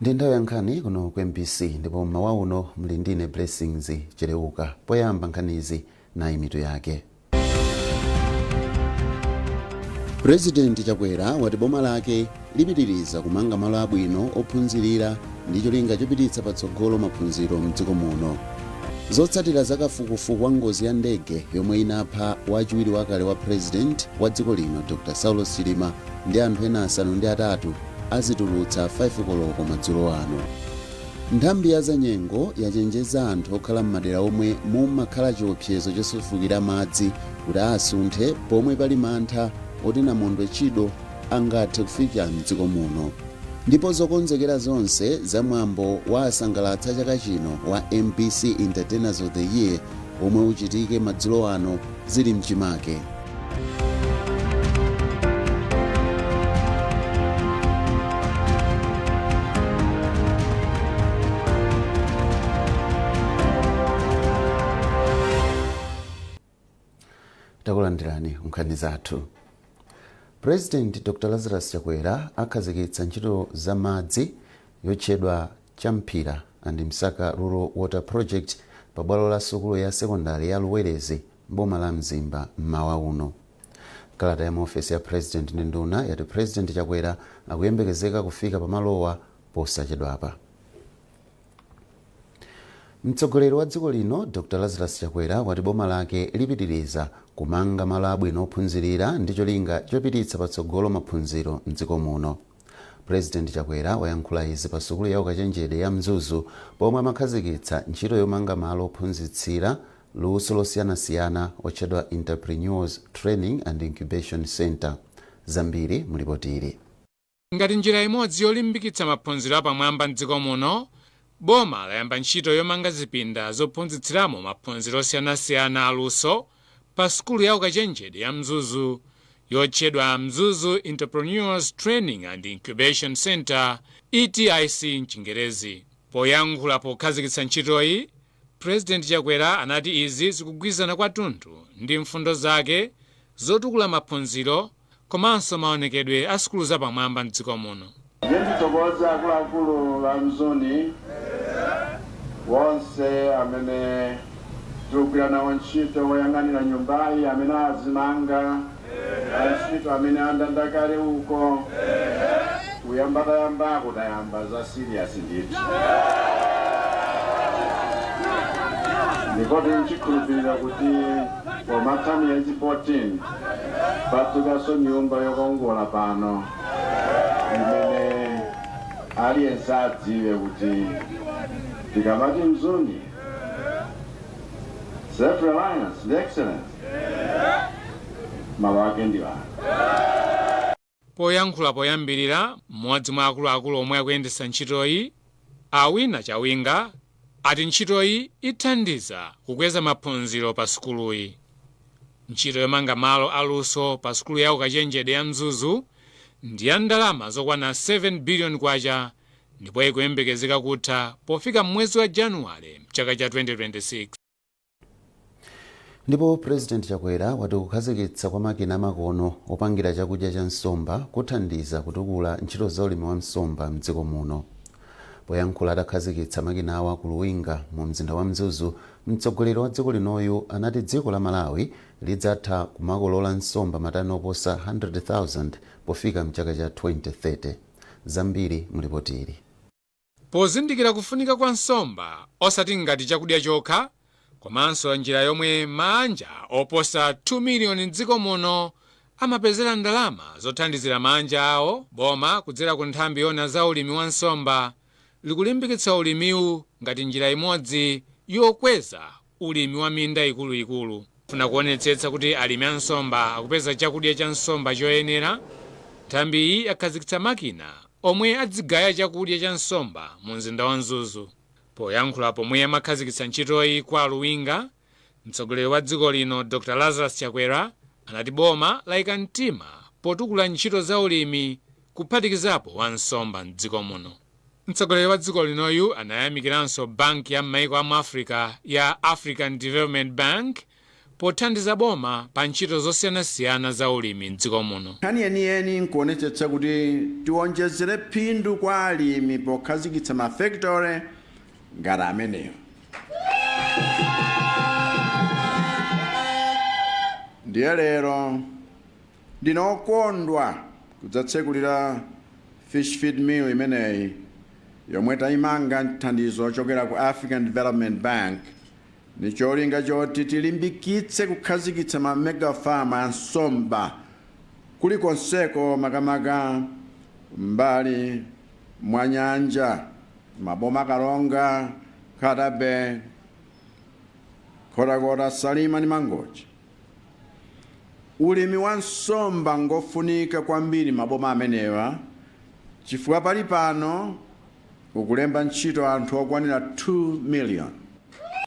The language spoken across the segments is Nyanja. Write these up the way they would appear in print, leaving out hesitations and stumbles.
Ndi nthawi ya nkhani kuno ku MBC, ndipo mmawa uno muli ndine Blessings Chereuka. Poyamba nkhanizi, nayi mitu yake. Purezidenti Chakwera wati boma lake lipitiriza kumanga malo abwino ophunzirira ndi cholinga chopititsa patsogolo maphunziro mdziko muno. Zotsatira za kafukufuku wa ngozi ya ndege yomwe inapha wachiwiri wakale wa President wa dziko lino Dr Saulos Chilima ndi anthu ena 8 azitulutsa 5 koloko madzulo ano. Nthambi ya zanyengo yachenjeza anthu okhala m'madera omwe mumakhala chiopsezo chosefukira madzi kuti asunthe pomwe pali mantha oti namondwe Chido angathe kufika mdziko muno. Ndipo zokonzekera zonse za mwambo wa asangalatsa chaka chino wa MBC Entertainers of the Year omwe uchitike madzulo ano zili mchimake. Takulandirani nkhani zathu. President Dr Lazarus Chakwera akhazikitsa ntchito za madzi yotchedwa Champhira and Msaka Rural Water Project pa bwalo la sukulu ya sekondale ya Luwerezi m'boma la Mzimba m'mawa uno. Kalata ya mu ofesi ya President ndi nduna yati President Chakwera akuyembekezeka kufika pamalowa posachedwapa. Mtsogoleri wa dziko lino Dr Lazarus Chakwera wati boma lake lipitiriza kumanga malo abwino ophunzirira ndi cholinga chopititsa patsogolo maphunziro mdziko muno. President Chakwera wayankhula izi pa sukulu ya ukachenjede ya Mzuzu pomwe amakhazikitsa ntchito yomanga malo ophunzitsira luso losiyanasiyana otchedwa Entrepreneurs Training and Incubation Centre. Zambiri mu lipoti ili. Ngati njira imodzi yolimbikitsa maphunziro apamwamba mdziko muno, boma layamba ntchito yomanga zipinda zophunzitsiramo maphunziro osiyanasiyana aluso pa sukulu ya ukachenjede ya Mzuzu yotchedwa Mzuzu Entrepreneurs Training and Incubation Centre, ETIC mchingerezi. Poyankhula pokhazikitsa ntchitoyi, President Chakwera anati izi zikugwirizana kwathunthu ndi mfundo zake zotukula maphunziro komanso maonekedwe a sukulu zapamwamba mdziko muno. Ndiye ndithokoze akuluakulu a Mzuni wonse amene tikugwira nawo ntchito, woyang'anira nyumbayi, amene azimanga, antchito amene andandakale uko. Kuyamba tayambako, tayamba za serious ndithu, ndipo tinchikhulupirira kuti pomatha miyezi 14 padzukanso nyumba yokongola pano imene aliyense adziwe kuti tikamati Mzuni, self reliance ndi excellence, malo ake ndi ano. Poyankhula poyambirira, mmodzi mwa akuluakulu omwe akuyendetsa ntchitoyi, a Wina Chawinga, ati ntchitoyi ithandiza kukweza maphunziro pa sukuluyi. Ntchito yomanga malo aluso pa sukulu ya ukachenjede ya Mzuzu ndi ya ndalama zokwana 7 billion kwacha ndipo ikuyembekezeka kutha pofika mwezi wa Januwale mchaka cha 2026. Ndipo President Chakwera wati kukhazikitsa kwa makina amakono opangira chakudya cha nsomba kuthandiza kutukula ntchito za ulimi wa nsomba mdziko muno. Poyankhula atakhazikitsa makinawa ku Luwinga mu mzinda wa Mzuzu, mtsogoleri wa dziko linoyu anati dziko la Malawi lidzatha kumakolola nsomba matani oposa 100,000 pofika mchaka cha 2030. Zambiri mu lipoti ili. Pozindikira kufunika kwa nsomba osati ngati chakudya chokha komanso njira yomwe mabanja oposa 2 miliyoni mdziko muno amapezera ndalama zothandizira mabanja awo, boma kudzera ku nthambi yoona za ulimi wa nsomba likulimbikitsa ulimiwu ngati njira imodzi yokweza ulimi wa minda ikuluikulu. Pofuna kuonetsetsa kuti alimi a nsomba akupeza chakudya cha nsomba choyenera, nthambiyi yakhazikitsa makina omwe adzigaya chakudya cha nsomba mu mzinda wa Mzuzu. Poyankhula pomwe amakhazikitsa ntchitoyi kwa Luwinga, mtsogoleri wa dziko lino Dr Lazarus Chakwera anati boma layika mtima potukula ntchito za ulimi kuphatikizapo wa nsomba mdziko muno. Mtsogoleri wa dziko linoyu anayamikiranso banki ya m'maiko a mu Africa ya African Development Bank. Pothandiza boma pa ntchito zosiyanasiyana za ulimi mdziko muno. Nkhani yeniyeni nkuonetsetsa kuti tiwonjezere phindu kwa alimi pokhazikitsa mafekitore ngati amenewo. Ndiye lero ndine okondwa kudzatsekulira fish feed mill imeneyi yomwe tayimanga mthandizo ochokera ku African Development Bank, ni cholinga choti tilimbikitse kukhazikitsa ma mega farm a nsomba kulikonseko, makamaka mbali mwa nyanja, maboma Karonga, Nkhata Bay, Nkhotakota, Salima ndi Mangochi. Ulimi wa nsomba ngofunika kwambiri maboma amenewa chifukwa pali pano ukulemba ntchito anthu okwanira 2 million.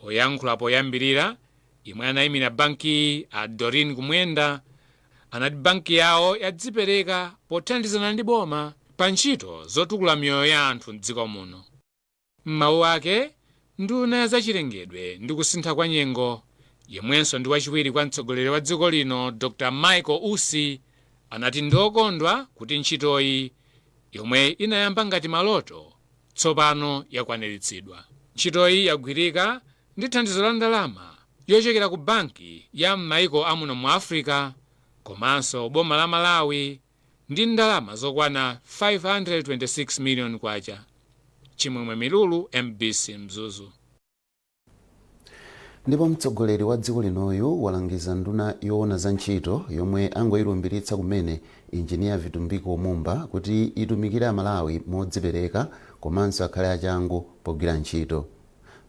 Poyankhula poyambirira, imwe anayimira banki a Doreen Kumwenda anati banki yawo yadzipereka pothandizana ndi boma pa ntchito zotukula miyoyo ya anthu mdziko muno. M'mawu ake, nduna ya zachilengedwe ndi kusintha kwa nyengo, yemwenso ndi wachiwiri kwa mtsogoleri wa dziko lino Dr Michael Usi, anati ndiokondwa kuti ntchitoyi yomwe inayamba ngati maloto tsopano yakwaniritsidwa. Ntchitoyi yagwirika ndi thandizo la ndalama yochokera ku banki ya m'maiko amuno mu Africa komanso boma la Malawi ndi ndalama zokwana 526 million kwacha. Chimwemwe Milulu, MBC, Mzuzu. Ndipo mtsogoleri wa dziko linoyu walangiza nduna yoona za ntchito yomwe angoyilumbiritsa kumene, Injiniya Vitumbiko Mumba, kuti itumikire Amalawi modzipereka komanso akhale achangu pogwira ntchito.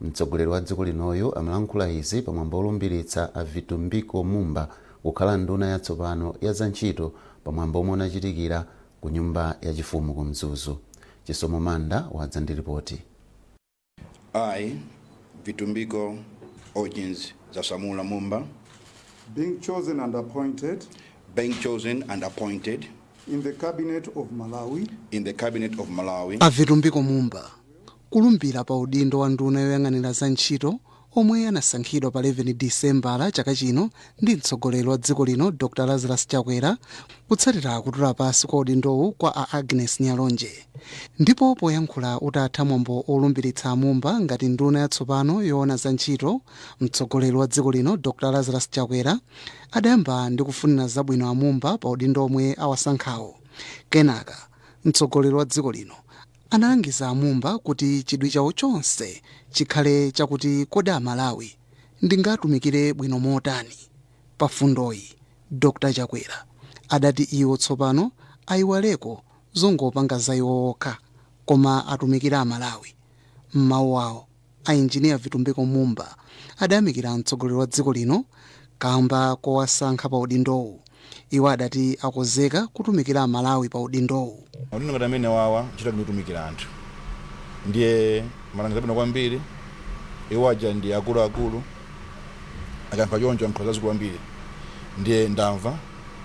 Mtsogoleri wa dziko linoyu amalankhula izi pamwambo olumbiritsa a Vitumbiko Mumba kukhala nduna yatsopano ya za ntchito, pamwambo omwe unachitikira ku nyumba yachifumu ku Mzuzu. Chisomo Manda wadza ndi ripoti. I, Vitumbiko Origins Zasamula Mumba, being chosen and appointed being chosen and appointed in the Cabinet of Malawi, in the Cabinet of Malawi, A Vitumbiko Mumba kulumbira pa udindo wa nduna yoyang'anira za ntchito omwe anasankhidwa pa 11 Disembala chaka chino ndi mtsogoleri wa dziko lino Dr Lazarus Chakwera, kutsatira kutula pasi kwa udindowu kwa a Agnes Nyalonje. Ndipo poyankhula utatha mwambo olumbiritsa Mumba ngati nduna yatsopano yoona za ntchito, mtsogoleri wa dziko lino Dr Lazarus Chakwera adayamba ndi kufunira zabwino amumba pa udindo omwe awasankhawo. Kenaka mtsogoleri wa dziko lino analangiza amumba kuti chidwi chawo chonse chikhale chakuti kodi Amalawi ndingatumikire bwino motani. Pa fundoyi, Dr Chakwera adati iwo tsopano ayiwaleko zongopanga za iwo okha koma atumikire Amalawi. M'mawu awo, a Injiniya Vitumbiko Mumba adayamikira mtsogoleri wa dziko lino kamba kowasankha pa udindowu. Iwo adati akonzeka kutumikira Amalawi pa udindowu. Udindo ngati amene wawa, ntchito kutumikira anthu, ndiye malangizo abwino kwambiri. Iwo aja ndi akuluakulu, akayankha choncho ankhoza zazikulu kwambiri. Ndiye ndamva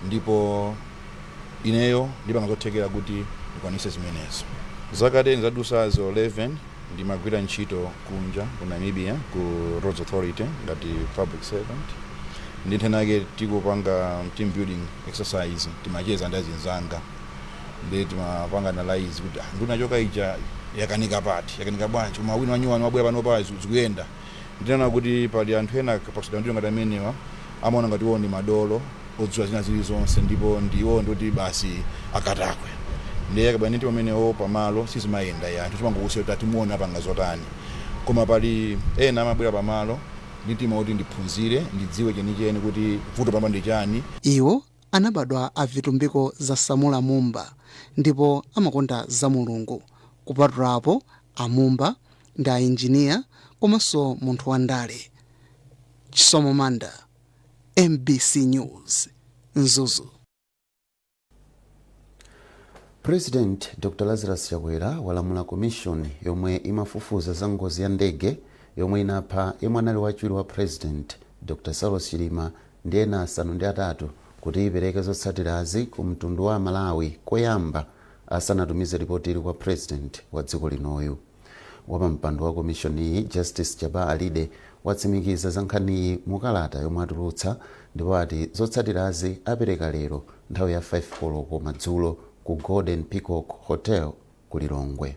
ndipo ineyo ndipanga zothekera kuti ndikwanise zimenezo. Zaka 10 zadusazo, 11, ndimagwira ntchito kunja ku Namibia ku Roads Authority ngati public servant. Ndi nthenake tikupanga team building exercise, timacheza ndi azinzanga, ndi timapanga analyze kuti nduna choka ija yakanika pati, yakanika bwanji, koma wina wanyuwani wabwera panopa zikuyenda. Ndinaona kuti pali anthu ena pakusidwa ndino ngati amenewa amaona ngati iwo ndi madolo odziwa zina zilizonse ndipo ndiwo ndikuti basi akatakwe. Ndiye akabwera ndi pamenewo pamalo sizimayenda ya anthu timangokusiya kuti atimuona panga zotani. Koma pali ena amabwera pamalo ndi mtima kuti ndiphunzire, ndidziwe chenicheni kuti vuto pamba ndi chani. Iwo anabadwa a Vitumbiko Zasamula Mumba ndipo amakonda za Mulungu. Kupatulapo, amumba ndi ainjiniya komanso munthu wandale. Chisomo Manda, MBC News, Mzuzu. President Dr Lazarus Chakwera walamula commission yomwe imafufuza za ngozi ya ndege yomwe inapha yemwe anali wachiwiri wa President Dr Saulos Chilima ndi ena 8 kuti ipereke zotsatirazi ku mtundu wa Malawi koyamba asanatumize ripoti ili kwa President wa dziko linoyu. Wapampando wa komishoniyi, Justice Jabbar Alide, watsimikiza za nkhaniyi mu kalata yomwe atulutsa ndipo ati zotsatirazi apereka lero nthawi ya 5 koloko madzulo ku Golden Peacock Hotel ku Lilongwe.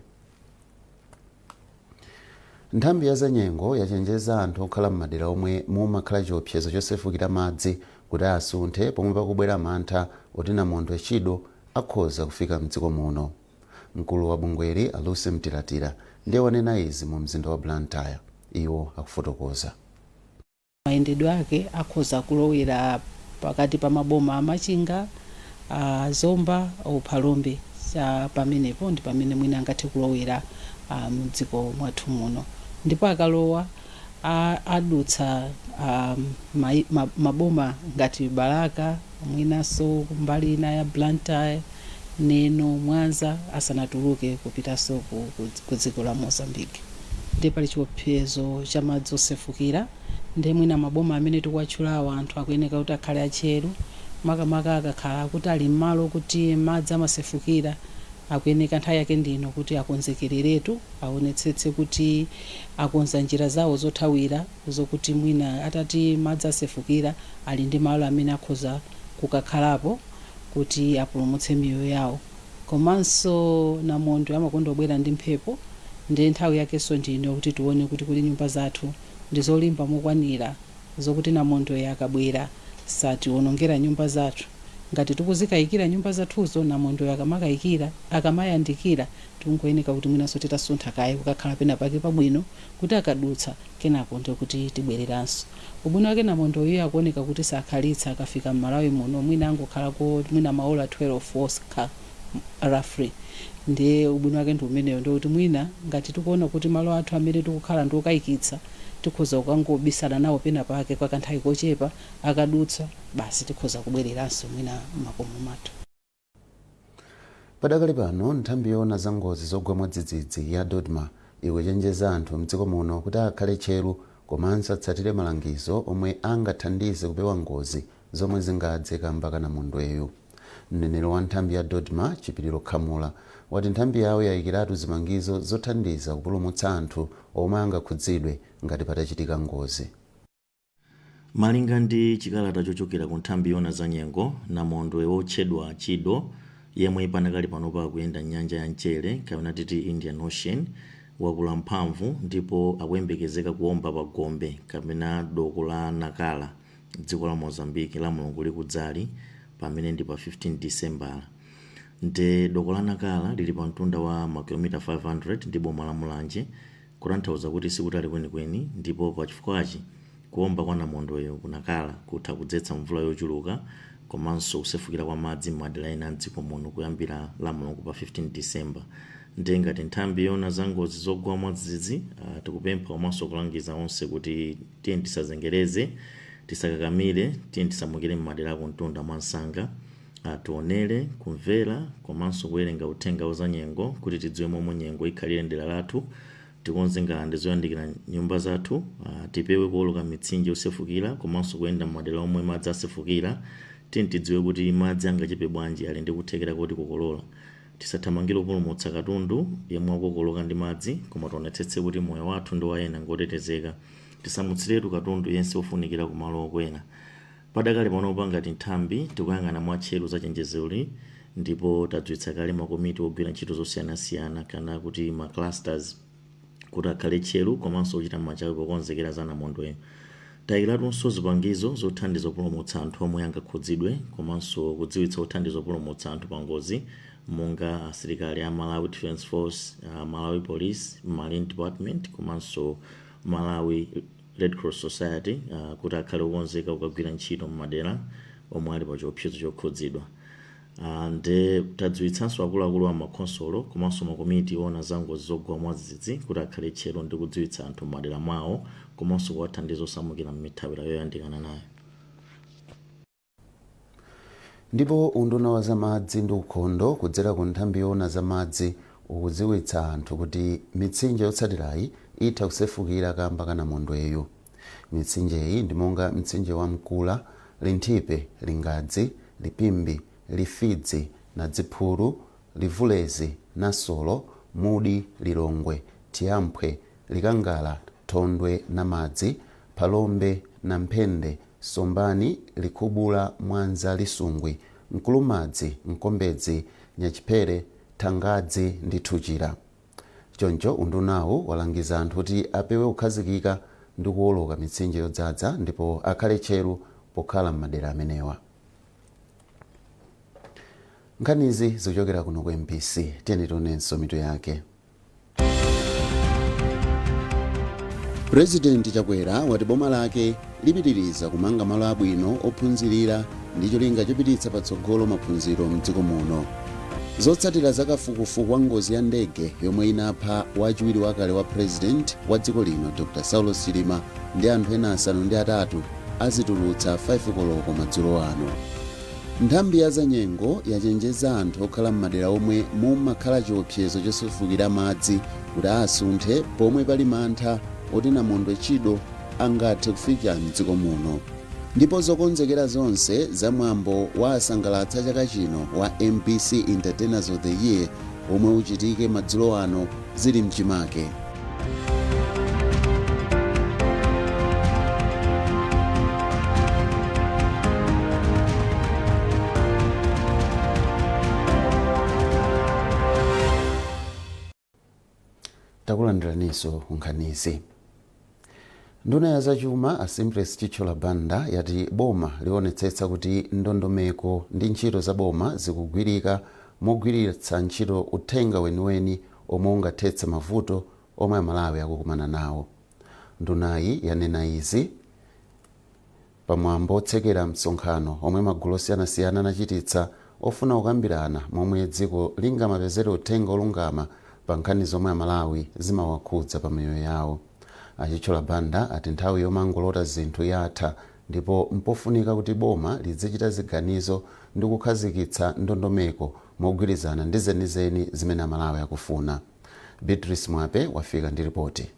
Nthambi ya zanyengo yachenjeza anthu okhala m'madera omwe mumakhala chiopsezo chosefukira madzi kuti asunthe pomwe pakubwera mantha oti namondwe Chido akhoza kufika mdziko muno. Mkulu wa bungweli, a Lucy Mtilatila, ndiye wanena izi mu mzinda wa Blantyre. Iwo akufotokoza. Mayendedwe ake akhoza kulowera pakati pa maboma a Machinga, a Zomba, Phalombe. Cha pamenepo ndi pamene mwina angathe kulowera mdziko mwathu muno, ndipo akalowa adutsa maboma ngati Balaka, mwinanso mbali ina ya Blantyre, Neno, Mwanza, asanatuluke kupitanso ku dziko la Mozambique. Ndi pali chiopsezo cha madzi osefukira, ndi mwina maboma amene tikuwatchulawa anthu akuyeneka kuti akhale atcheru, makamaka akakhala kuti ali m'malo kuti madzi amasefukira. Akuyeneka nthawi yake ndino kuti akonzekereretu, aonetsetse kuti akonza njira zawo zothawira, zokuti mwina atati madzi asefukira ali ndi malo amene akhoza kukakhalapo kuti apulumutse miyoyo yawo. Komanso namondwe amakonda kubwera ndi mphepo, ndi nthawi yakenso ndino kuti tione kuti kuli nyumba zathu ndi zolimba mokwanira zokuti namondwe akabwera satiwonongera nyumba zathu. Ngati tikuzikayikira nyumba zathuzo, namondwe akamakayikira, akamayandikira, tikungoyeneka kuti mwinanso titasuntha kaye kukakhala pena pake pabwino kuti akadutsa kenako ndi kuti tibwereranso. Ubwino wake namondwe uyu akuoneka kuti sakhalitsa. Akafika m'Malawi muno mwina angokhalako mwina maola 12 okha roughly. Ndiye ubwino wake ndi umeneyo, ndikuti mwina ngati tikuona kuti malo athu amene tikukhala ndi okayikitsa, tikhoza kukangobisala nawo pena pake kwa kanthawi kochepa. Akadutsa basi, tikhoza kubwereranso mwina m'makomo mwathu. Padakali pano, nthambi yoona za ngozi zogwa mwadzidzidzi ya DoDMA ikuchenjeza anthu mdziko muno kuti akhale tcheru komanso atsatire malangizo omwe angathandize kupewa ngozi zomwe zingadze kamba ka namondweyu. Mneneri wa nthambi ya DoDMA, Chipiliro Khamula, wati nthambi yawo yayikiratu zipangizo zothandiza kupulumutsa anthu omwe angakhudzidwe ngati patachitika ngozi. Malinga ndi chikalata chochokera ku nthambi yoona za nyengo, namondwe wotchedwa Chido, yemwe panakali panopa akuyenda nyanja ya mchere kapena titi Indian Ocean, wakula mphamvu ndipo akuyembekezeka kuwomba pa gombe kapena doko la Nakala, dziko la Mozambique, la Mulungu likudzali, pamene ndi pa 15 Disembala. Nde doko la Nakala lili pa mtunda wa makilomita 500 ndi boma la Mulanje, kutanthauza kuti sikutali kwenikweni. Ndipo pachifukwachi kuwomba kwa namondweyo kunakala kutha kudzetsa mvula yochuluka komanso kusefukira kwa madzi m'madera ena mdziko muno kuyambira la Mulungu pa 15 Disemba. Ndiye ngati nthambi yoona za ngozi zogwa mwadzidzidzi, tikupempha komanso kulangiza onse kuti tiye tisazengereze, tisakakamire, tiye tisamukire m'madera akumtunda mwansanga. Tionere, kumvera komanso kuwerenga uthenga wa zanyengo kuti tidziwe momwe nyengo ikhalire mdera lathu. Tikonze ngalande zoyandikira nyumba zathu. Tipewe kuwoloka mitsinje yosefukira komanso kuyenda m'madera omwe madzi asefukira. Tiye tidziwe kuti madzi angachepe bwanji, ali ndi kuthekera koti kukolola. Tisathamangire kupulumutsa katundu yemwe akukokoloka ndi madzi, koma tionetsetse kuti moyo wathu ndi wa ena ngotetezeka. Tisamutsiretu katundu yense ofunikira kumalo okwera. Padakali panopa, ngati nthambi, tikuyang'ana mwatcheru za chenjezoli ndipo tadziwitsa kale makomiti ogwira ntchito zosiyanasiyana kana kuti ma clusters kuti akhale tcheru komanso kuchita machawi pokonzekera za namondweyo. Tayikiratunso zipangizo zothandiza kupulumutsa anthu omwe angakhudzidwe komanso kudziwitsa othandiza kupulumutsa anthu pa ngozi monga asilikali a Malawi Defence Force, Malawi Police, Marine Department komanso Malawi Red Cross Society kuti akhale okonzeka kukagwira ntchito m'madera omwe ali pa chiopsezo chokhudzidwa. Nde tadziwitsanso akuluakulu a makhonsolo komanso makomiti oona za ngozi zogwa mwadzidzidzi kuti akhale tcheru ndi kudziwitsa anthu m'madera mwawo komanso kuwathandiza osamukira m'mithawira yoyandikana nayo. Ndipo unduna wa zamadzi ndi ukhondo kudzera ku nthambi yoona zamadzi ukudziwitsa anthu kuti mitsinje yotsatirayi itha kusefukira kamba ka namondweyu. Mitsinje iyi ndi monga mtsinje wa Mkula, Linthipe, Lingadzi, Lipimbi, Lifidzi, Nadziphuru, Livulezi, Nasolo, Mudi, Lilongwe, Chiamphwe, Likangala, Thondwe, Namadzi, Phalombe, Namphende, Sombani, Likhubula, Mwanza, Lisungwi, Mkulumadzi, Mkombedzi, Nyachipere, Thangadzi ndi Thuchira. Choncho undunawu walangiza anthu kuti apewe kukhazikika ndi kuwoloka mitsinje yodzaza ndipo akhale tcheru pokhala m'madera amenewa. Nkhanizi zikuchokera kuno ku MBC. Tiyeni tionenso mitu yake. Purezidenti Chakwera wati boma lake lipitiriza kumanga malo abwino ophunzirira ndi cholinga chopititsa patsogolo maphunziro mdziko muno. Zotsatira za kafukufuku wa ngozi ya ndege yomwe inapha wachiwiri wakale wa president wa dziko lino Dr Saulos Chilima ndi anthu ena 8 azitulutsa 5 koloko madzulo ano. Nthambi ya zanyengo yachenjeza anthu okhala m'madera omwe mumakhala chiopsezo chosefukira madzi kuti asunthe pomwe pali mantha oti namondwe Chido angathe kufika mdziko muno. Ndipo zokonzekera zonse za mwambo wa asangalatsa chaka chino wa MBC Entertainers of the Year omwe uchitike madzulo ano zili mchimake. Takulandiraninso nkhanizi. Nduna ya zachuma a Simplex Chithyola Banda yati boma lionetsetsa kuti ndondomeko ndi ntchito za boma zikugwirika mogwiritsa ntchito uthenga weniweni omwe ungathetse mavuto omwe Amalawi akukumana nawo. Ndunayi yanena izi pamwambo otsekera msonkhano omwe magulu osiyanasiyana anachititsa ofuna kukambirana momwe dziko lingamapezere uthenga olungama pa nkhani zomwe Amalawi zimawakhudza pa miyoyo yawo. A Chithyola Banda ati nthawi yomangolota zinthu yatha ndipo mpofunika kuti boma lizichita ziganizo ndi kukhazikitsa ndondomeko mogwirizana ndi zenizeni zimene Amalawi akufuna. Beatrice Mwape wafika ndi ripoti.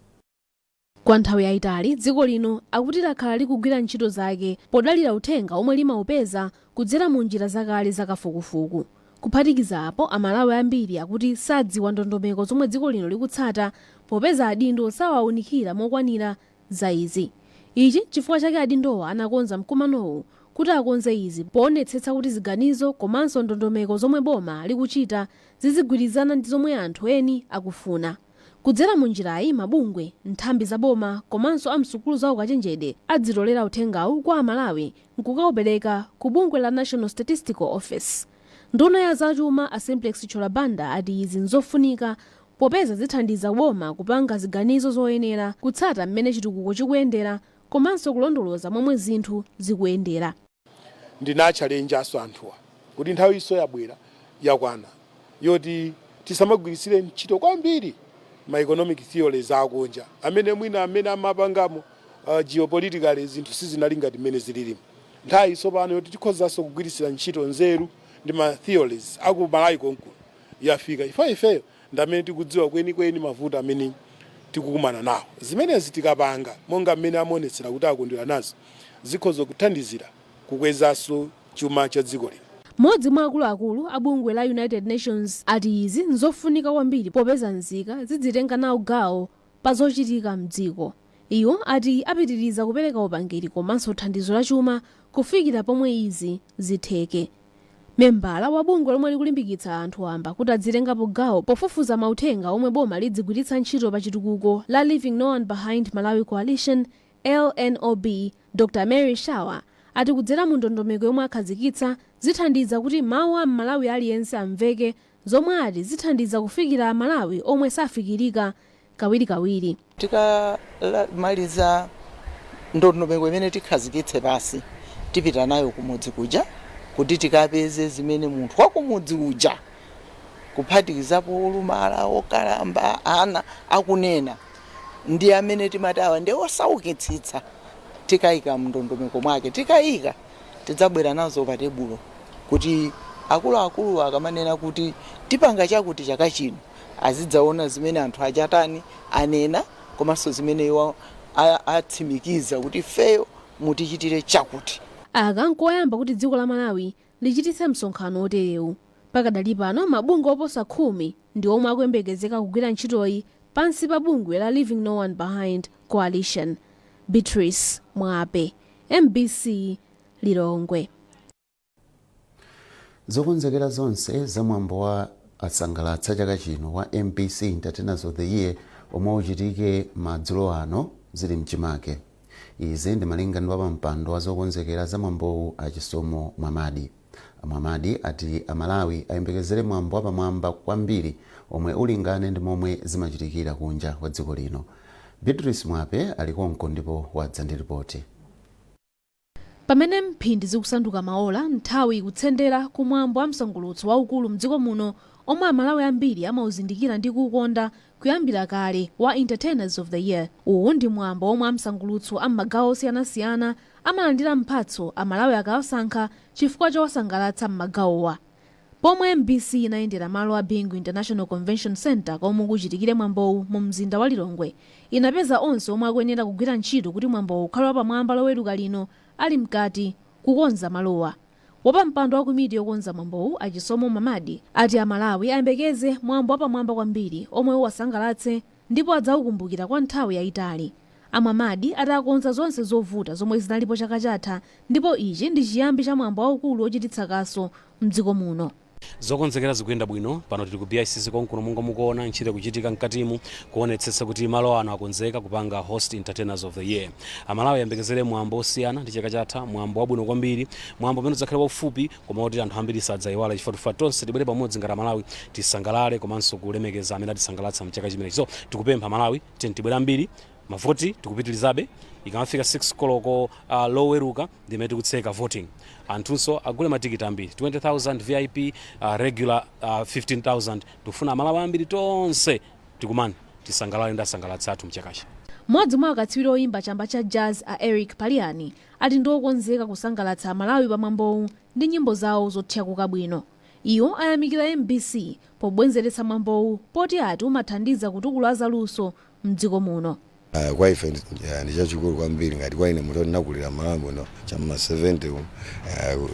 Kwa nthawi yayitali dziko lino akuti lakhala likugwira ntchito zake podalira uthenga omwe limaupeza kudzera mu njira zakale zakafukufuku. Kuphatikiza apo, Amalawi ambiri akuti sadziwa ndondomeko zomwe dziko lino likutsata popeza adindo sawawunikira mokwanira za izi. Ichi chifukwa chake adindowa anakonza mkumanowu kuti akonze izi poonetsetsa kuti ziganizo komanso ndondomeko zomwe boma likuchita zizigwirizana ndi zomwe anthu eni akufuna. Kudzera mu njirayi, mabungwe, nthambi za boma komanso amsukulu za ukachenjede adzitolera uthengawu kwa Amalawi nkukaupereka ku bungwe la National Statistical Office. Nduna ya zachuma a Simplex Chithyola Banda ati izi nzofunika popeza zithandiza boma kupanga ziganizo zoyenera, kutsata mmene chitukuko chikuyendera komanso kulondoloza momwe zinthu zikuyendera. Ndinatchalenjanso anthuwa kuti nthawi iso yabwera, yakwana yoti tisamagwiritsire ntchito kwambiri ma economic theories akunja amene mwina amene amapangamo geopolitically zinthu sizinali ngati mmene zililimo. Nthawi tsopano yoti tikhozanso kugwiritsira ntchito nzeru ndi ma theories aku Malawi konkuno yafika. Ifeyo ndi amene tikudziwa kwenikweni mavuto amene tikukumana nawo. Zimenezi tikapanga monga mmene amaonetsera kuti akondwera nazo, zikhoza kuthandizira kukwezanso chuma cha dziko lino. Mmodzi mwa akuluakulu a bungwe la United Nations ati izi nzofunika kwambiri popeza nzika zidzitenga nawo gawo pa zochitika mdziko. Iwo ati apitiriza kupereka upangiri komanso thandizo la chuma kufikira pomwe izi zitheke. Membala wa bungwe lomwe likulimbikitsa anthu wamba kuti adzitengapo gawo pofufuza mauthenga omwe boma lidzigwiritsa ntchito pa chitukuko la Leaving No One Behind Malawi Coalition, LNOB, Dr Mary Shawa ati kudzera mu ndondomeko yomwe akhazikitsa zithandiza kuti mawu a Mmalawi aliyense amveke, zomwe ati zithandiza kufikira Amalawi omwe safikirika kawirikawiri. Tikamaliza ndondomeko imene tikhazikitse pasi, tipita nayo kumudzi kuja kuti tikapeze zimene munthu wakumudzi uja, kuphatikizapo olumala, okalamba, ana, akunena, ndi amene timati awa ndi osaukitsitsa. Tikayika mndondomeko mwake, tikayika tidzabwera nazo pa tebulo kuti akuluakulu akamanena kuti tipanga chakuti chaka chino, azidzaona zimene anthu achatani anena komanso zimene iwo atsimikiza kuti ifeyo mutichitire chakuti. Aka nkoyamba kuti dziko la Malawi lichititse msonkhano oterewu. Pakadali pano mabungwe oposa 10 ndi omwe akuyembekezeka kugwira ntchitoyi. Pansi pa bungwe la Leaving No One Behind Coalition. Beatrice Mwape, MBC, Lilongwe. Zokonzekera zonse za mwambo wa asangalatsa chaka chino wa MBC Entertainers of the Year omwe uchitike madzulo ano zili mchimake. Izi ndi malinga ndi wapampando wa zokonzekera za mwambowu, Achisomo Mwamadi. Mwamadi ati Amalawi ayembekezere mwambo wapamwamba kwambiri omwe ulingane ndi momwe zimachitikira kunja kwa dziko lino. Beatrice Mwape ali konko ndipo wadza ndi ripoti. Pamene mphindi zikusanduka maola, nthawi ikutsendera kumwambo wa msangulutso waukulu mdziko muno omwe Amalawi ambiri amauzindikira ndi kuukonda kuyambira kale, wa Entertainers of the Year. Uwu ndi mwambo omwe amsangulutso am'magawo osiyanasiyana amalandira mphatso Amalawi akawasankha chifukwa chowasangalatsa m'magawowa. Pomwe MBC inayendera malo a Bingu International Convention Center komwe kuchitikire mwambowu mu mzinda wa Lilongwe, inapeza onse omwe akuyenera kugwira ntchito kuti mwambowu ukhale wapamwamba Loweruka lino ali mkati kukonza malowa. Wapampando wa komiti yokonza mwambowu, Achisomo Mamadi, ati Amalawi ayembekeze mwambo wapamwamba kwambiri omwe uwasangalatse ndipo adzaukumbukira kwa nthawi yayitali. Amamadi ati akonza zonse zovuta zomwe zinalipo chaka chatha ndipo ichi ndi chiyambi cha mwambo waukulu ochititsa kaso mdziko muno. Zokonzekera zikuyenda bwino. Pano tili ku BICC konkuno, monga mukuona ntchito kuchitika mkatimu kuonetsetsa kuti malo ano akonzeka kupanga host Entertainers of the Year. Amalawi ayembekezere mwambo osiyana ndi chaka chatha, mwambo wabwino kwambiri, mwambo umene udzakhale waufupi koma kuti anthu ambiri sadzayiwala, chifukwa tufa tonse tibwere pamodzi ngati Amalawi, tisangalale komanso kulemekeza amene atisangalatsa mchaka chimenechi. So tikupempha Malawi, tiyeni tibwere ambiri. Mavoti tikupitilizabe, ikamafika 6 koloko Loweruka ndimene tikutseka voting. Anthunso agule matikiti ambiri, 20,000 VIP, regular 15,000. Tikufuna Amalawi ambiri, tonse tikumane, tisangalale ndi asangalatsi athu mchakachi. Mmodzi mwa akatswiri oyimba chamba cha jazz, a Eric Paliani, ati ndi okonzeka kusangalatsa Amalawi pamwambowu ndi nyimbo zawo zothyakuka bwino. Iwo ayamikira MBC pobwezeretsa mwambowu poti ati umathandiza kutukula zaluso mdziko muno. Kwa ife ndi chachikulu kwambiri. Ngati kwa ine munthu ndinakulira Malawi muno cham'ma 70 umu,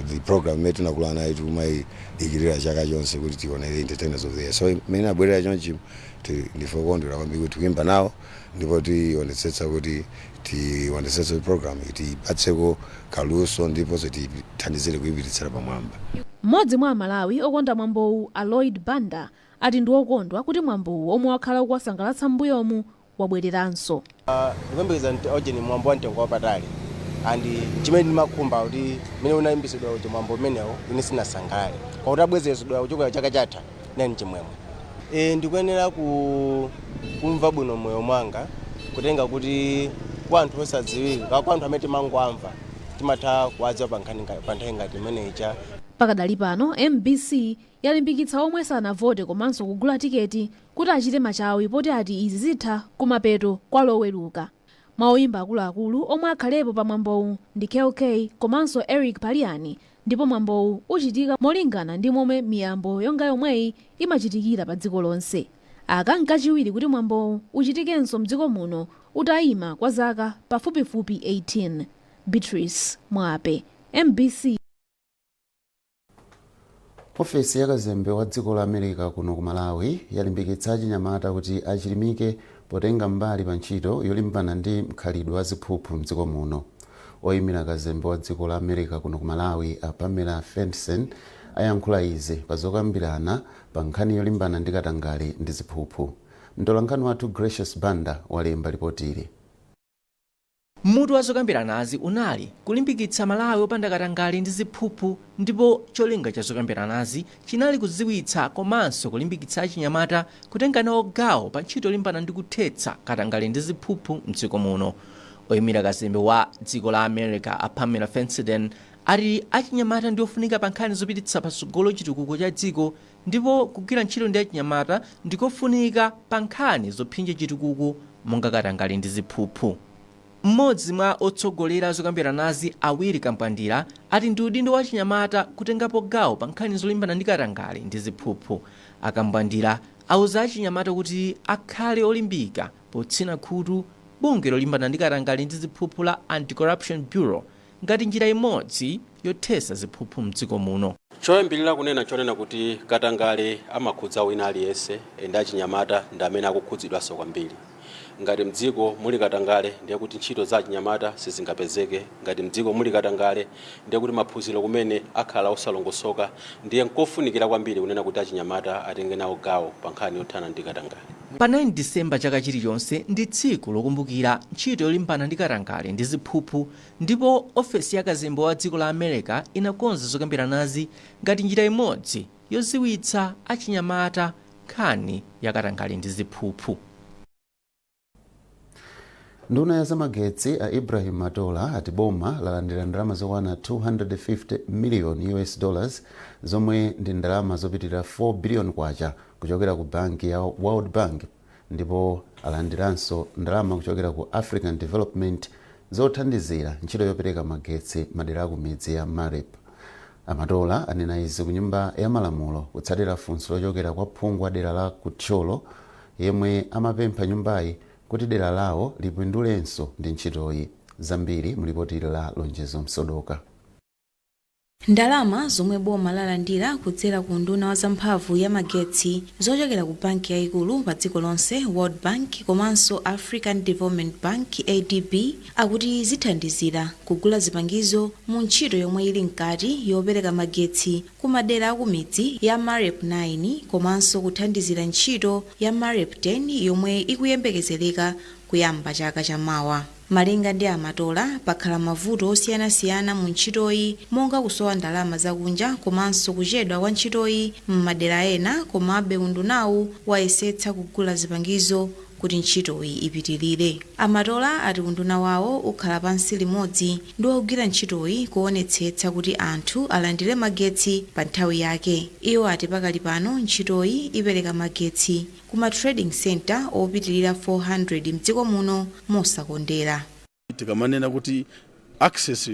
the program imene tinakula nayo, timayidikirira chaka chonse kuti tionere Entertainers of the Year. So imene abwerera chonchi, ndife okondwera kwambiri kuti tikuimba nawo, ndipo tionetsetsa kuti tionetsetsa kuti program tipatseko kaluso ndiponso tithandizire kuyipititsira pamwamba. Mmodzi mwa Amalawi okonda mwambowu, a Lloyd Banda, ati ndi okondwa kuti mwambowu omwe wakhala ukuwasangalatsa m'mbuyomu wabwereranso. Ndikuyembekeza ojeni mwambo wa mtengo wapatali, and chimene ndimakhumba kuti mmene unayimbisidwa uja mwambo umenewo ine sinasangalale, kwakuti abwezeresedwa kuchokera chaka chatha nani chimwemwe. Ndikuyenera kumva bwino moyo mwanga, kutenga kuti kwa anthu osadziwika, kwa anthu amene timangwamva, timatha kuwadziwa pa nkhani pa nthawi ngati imeneyi. Pakadali pano MBC yalimbikitsa omwe sanavote komanso kugula tiketi kuti achite machawi, poti ati izi zitha kumapeto kwa Loweruka. Mwa oyimba akuluakulu omwe akhalepo pa mwambowu ndi Kell Kay komanso Eric Paliani, ndipo mwambowu uchitika molingana ndi momwe miyambo yonga yomweyi imachitikira pa dziko lonse. Aka nkachiwiri kuti mwambowu uchitikenso mdziko muno utayima kwa zaka pafupifupi 18. Beatrice Mwape, MBC. Ofesi ya kazembe wa dziko la America kuno ku Malawi yalimbikitsa achinyamata kuti achilimike potenga mbali pa ntchito yolimbana ndi mkhalidwe wa ziphuphu mdziko muno. Oyimira kazembe wa dziko la America kuno ku Malawi, a Pamela Fenson, ayankhula izi pa zokambirana pa nkhani yolimbana ndi katangale ndi ziphuphu. Mtolankhani wathu Gracious Banda walemba ripotili. Mutu wa zokambiranazi unali kulimbikitsa Malawi opanda katangale ndi ziphuphu, ndipo cholinga cha zokambiranazi chinali kudziwitsa komanso kulimbikitsa achinyamata kutenga nawo gawo pa ntchito yolimbana ndi kuthetsa katangale ndi ziphuphu mdziko muno. Oyimira kazembe wa dziko la America, a Pamela Fensden, ati achinyamata ndi ofunika pa nkhani zopititsa patsogolo chitukuko cha dziko, ndipo kugwira ntchito ndi achinyamata ndikofunika pa nkhani zopsinja chitukuko monga katangale ndi ziphuphu. Mmodzi mwa otsogolera zokambiranazi, Awiri Kampandira, ati ndi udindo wa achinyamata kutengapo gawo pa nkhani zolimbana ndi katangale ndi ziphuphu. Akambwandira auza achinyamata kuti akhale olimbika potsina khutu bungwe lolimbana ndi katangale ndi ziphuphu la Anti-Corruption Bureau ngati njira imodzi yothetsa ziphuphu mdziko muno. Choyambirira kunena chonena kuti katangale amakhudza wina aliyense, and achinyamata ndi amene akukhudzidwanso kwambiri. Ngati mdziko muli katangale, ndiye kuti ntchito za achinyamata sizingapezeke. Ngati mdziko muli katangale, ndiye kuti maphunziro kumene akhala osalongosoka. Ndiye nkofunikira kwambiri kunena kuti achinyamata atenge nawo gawo pa nkhani yothana ndi katangale. Pa 9 Disemba chaka chilichonse ndi tsiku lokumbukira ntchito yolimbana ndi katangale ndi ziphuphu, ndipo ofesi ya kazembe wa dziko la America inakonza zokambiranazi ngati njira imodzi yoziwitsa achinyamata nkhani ya katangale ndi ziphuphu. Nduna ya zamagetsi a Ibrahim Matola ati boma lalandira ndalama zokwana 250 million US dollars, zomwe ndi ndalama zopitirira 4 billion kwacha, kuchokera ku banki ya World Bank, ndipo alandiranso ndalama kuchokera ku African Development zothandizira ntchito yopereka magetsi madera akumidzi ya MAREP. Amatola anena izi ku Nyumba ya Malamulo kutsatira funso lochokera kwa phungu wa dera la Kuthyolo, yemwe amapempha nyumbayi kuti dera lawo lipindulenso ndi ntchitoyi. Zambiri mulipoti la Lonjezo Msodoka. Ndalama zomwe boma lalandira kudzera ku unduna wa zamphamvu ya magetsi zochokera ku banki yayikulu pa dziko lonse, World Bank, komanso African Development Bank, ADB, akuti zithandizira kugula zipangizo mu ntchito yomwe ili mkati yopereka magetsi ku madera akumidzi ya MAREP 9, komanso kuthandizira ntchito ya MAREP 10 yomwe ikuyembekezereka kuyamba chaka chamawa. Malinga ndi Amatola, pakhala mavuto osiyanasiyana mu ntchitoyi, monga kusowa ndalama zakunja komanso kuchedwa kwa ntchitoyi m'madera ena. Komabe undunawu wayesetsa kugula zipangizo kuti ntchitoyi ipitirire. Amatola ati unduna wawo ukhala pansi limodzi ndi ogwira ntchitoyi kuonetsetsa kuti anthu alandire magetsi pa nthawi yake. Iwo ati pakali pano ntchitoyi ipereka magetsi kuma trading center opitirira 400 mdziko muno mosakondera. Tikamanena kuti access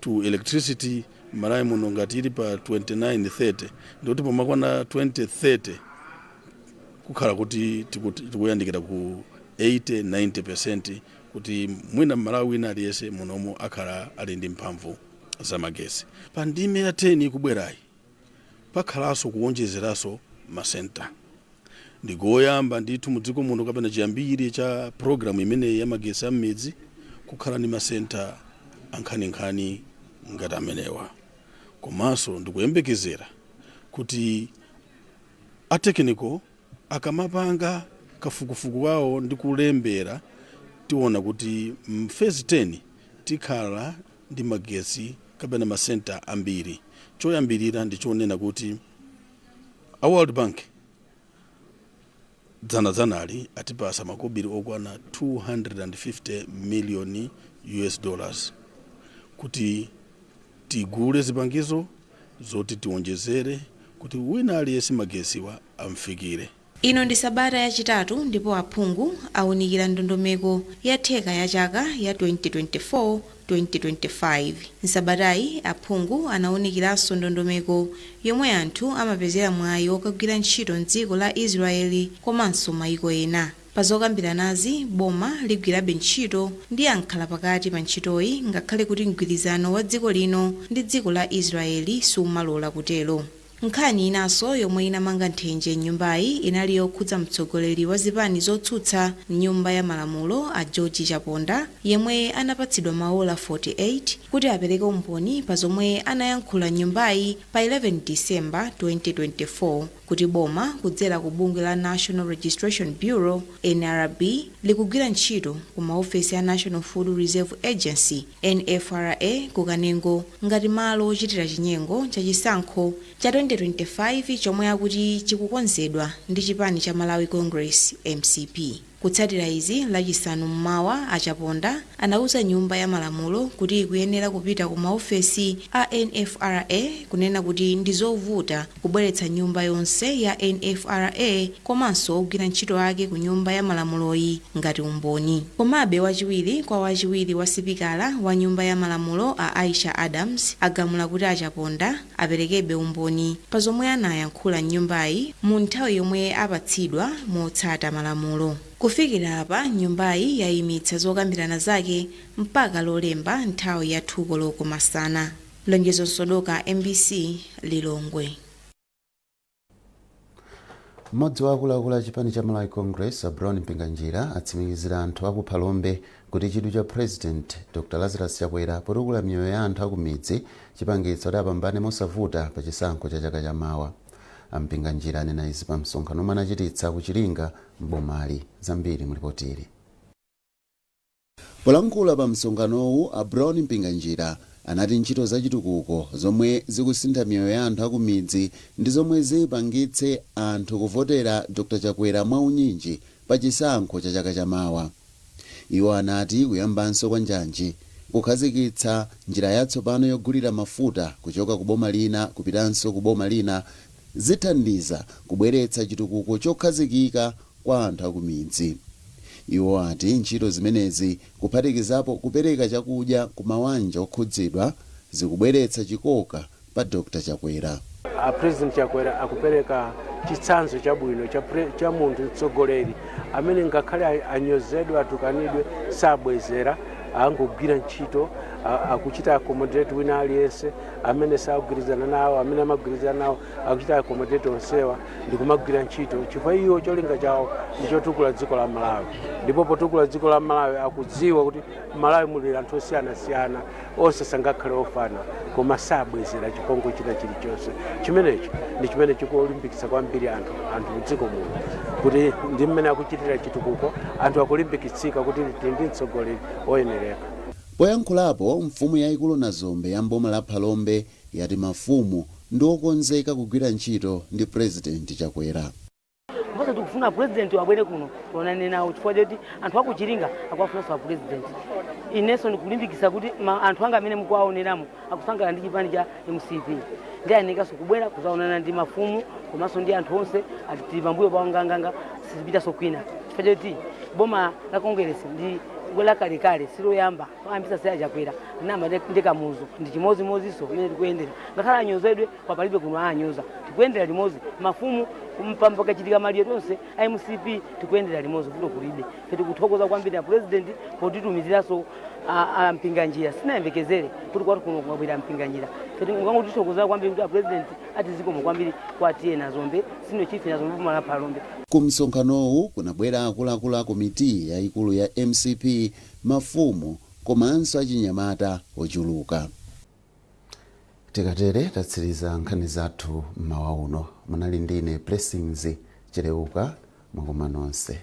to electricity Malawi muno ngati ili pa 2930, ndikuti pomakwana 2030 kukhala kuti tikuyandikira ku 80 90% kuti mwina Mmalawi wina aliyense munomu akhala ali ndi mphamvu zamagesi. Pa ndime ya 10 ikubwerayi pakhalanso kuwonjezeranso masenta. Ndikoyamba ndithu mudziko muno, kapena chiyambire cha programu imeneyi ya magesi a m'midzi, kukhala ndi masenta ankhaninkhani ngati amenewa. Komanso ndikuyembekezera kuti a technical akamapanga kafukufuku wawo ndi kulembera, tiona kuti phase 10 tikhala ndi magetsi kapena masenta ambiri. Choyambirira ndichonena kuti a World Bank dzanadzanali atipasa makobiri okwana 250 million US dollars kuti tigule zipangizo zoti tiwonjezere kuti wina aliyense magesiwa amfikire. Ino ndi sabata yachitatu ndipo aphungu awunikira ndondomeko ya theka ya chaka ya 2024 2025. Msabatayi aphungu anawunikiranso ndondomeko yomwe anthu amapezera mwayi wokagwira ntchito mdziko la Israeli komanso mayiko ena. Pa zokambiranazi, boma ligwirabe ntchito ndi ankhala pakati pa ntchitoyi, ngakhale kuti mgwirizano wa dziko lino ndi dziko la Israeli sumalola kutero. Nkhani inanso yomwe inamanga nthenje mnyumbayi inali yokhudza mtsogoleri wa zipani zotsutsa mnyumba ya malamulo a George Chaponda, yemwe anapatsidwa maola 48 kuti apereke umboni pa zomwe anayankhula mnyumbayi pa 11 Disemba 2024 kuti boma kudzera ku bungwe la National Registration Bureau, NRB, likugwira ntchito ku maofesi a National Food Reserve Agency, NFRA, ku Kanengo ngati malo ochitira chinyengo cha chisankho cha 2025 chomwe akuti chikukonzedwa ndi chipani cha Malawi Congress, MCP. Kutsatira izi, Lachisanu mmawa Achaponda anauza nyumba ya malamulo kuti ikuyenera kupita ku maofesi a NFRA, kunena kuti ndi zovuta kubweretsa nyumba yonse ya NFRA komanso ogwira ntchito ake ku nyumba ya malamuloyi ngati umboni. Komabe wachiwiri kwa wachiwiri wa sipikala wa nyumba ya malamulo a Aisha Adams agamula kuti Achaponda aperekebe umboni pa zomwe anayankhula mnyumbayi mu nthawi yomwe apatsidwa motsata malamulo. Kufikira apa, nyumbayi yayimitsa zokambirana zake mpaka Lolemba nthawi ya 2 koloko masana. Lonjezo Sodoka, MBC, Lilongwe. Mmodzi wa akuluakulu a chipani cha Malawi Congress, a Brown Mpinganjira, atsimikizira anthu aku Phalombe kuti chidwi cha President Dr Lazarus Chakwera potukula miyoyo ya anthu akumidzi chipangitsa kuti apambane mosavuta pa chisankho cha chaka chamawa. A Mpinganjira anena izi pa msonkhano omwe anachititsa ku Chiringa m'bomali. Zambiri mulipotili. Polankhula pa msonkhanowu, a Brown Mpinganjira anati ntchito zachitukuko zomwe zikusintha miyoyo ya anthu akumidzi ndi zomwe zipangitse anthu kuvotera Dr Chakwera mwaunyinji pa chisankho cha chaka chamawa. Iwo anati kuyambanso kwa njanji, kukhazikitsa njira yatsopano yogulira mafuta kuchoka ku boma lina kupitanso ku boma lina zithandiza kubweretsa chitukuko chokhazikika kwa anthu akumidzi. Iwo ati ntchito zimenezi, kuphatikizapo kupereka chakudya ku mawanja okhudzidwa, zikubweretsa chikoka pa Dr Chakwera. A President Chakwera akupereka chitsanzo chabwino cha munthu mtsogoleri amene ngakhale anyozedwe, atukanidwe, sabwezera, angogwira ntchito, akuchita accommodate wina aliyense amene sagwirizana nawo, amene amagwirizana nawo, akuchita accommodate onsewa ndikumagwira ntchito, chifukwa iwo cholinga chawo ndi chotukula dziko la Malawi. Ndipo potukula dziko la Malawi, akudziwa kuti Malawi muli anthu osiyanasiyana, onse sangakhale ofana, koma sabwezera chipongwe china chilichonse. Chimenecho ndi chimene chikulimbikitsa kwambiri anthu mdziko muno, kuti ndi mmene akuchitira chitukuko, anthu akulimbikitsika kuti tili ndi mtsogoleri oyenereka. Poyankhulapo, mfumu yayikulu Nazombe ya mboma la Phalombe yati mafumu ndi okonzeka kugwira ntchito ndi President Chakwera. Ndiponso tikufuna President wabwere kuno tionane nawo, chifukwa choti anthu akuchiringa akuwafunanso a President. Inenso ndikulimbikitsa kuti anthu anga amene mukuwaoneramo akusangalala ndi chipani cha MCP, ndi ayenekanso kubwera kuzaonana ndi mafumu komanso ndi anthu onse. Ati tili pambuyo pawo nganganga, sizipitanso kwina, chifukwa choti boma la Kongeresi ndi lakalekale, siloyamba ayambisa si Achakwera, linayamba ndi Kamuzu, ndi chimodzimodzinso imene tikuyendera. Ngakhale anyozedwe, papalibe kuno anyoza, tikuyendera limodzi mafumu, pakachitika maliro tonse a MCP tikuyendera limodzi, vuto kulibe. Ife tikuthokoza kwambiri a President potitumiziranso a Mpinganjira. Sinayembekezere kuti kwati kuno kungabwera Mpinganjira. Ife tikungotithokoza kwambiri kuti a President ati zikomo kwambiri kwa T/A Nazombe, senior chief Nazombe, boma la Phalombe. Ku msonkhanowu kunabwera akuluakulu a komiti yayikulu ya MCP, mafumu komanso achinyamata ochuluka. Tikatere tatsiriza nkhani zathu mmawa uno. Munali ndine Blessings Chileuka. Mwakoma nonse.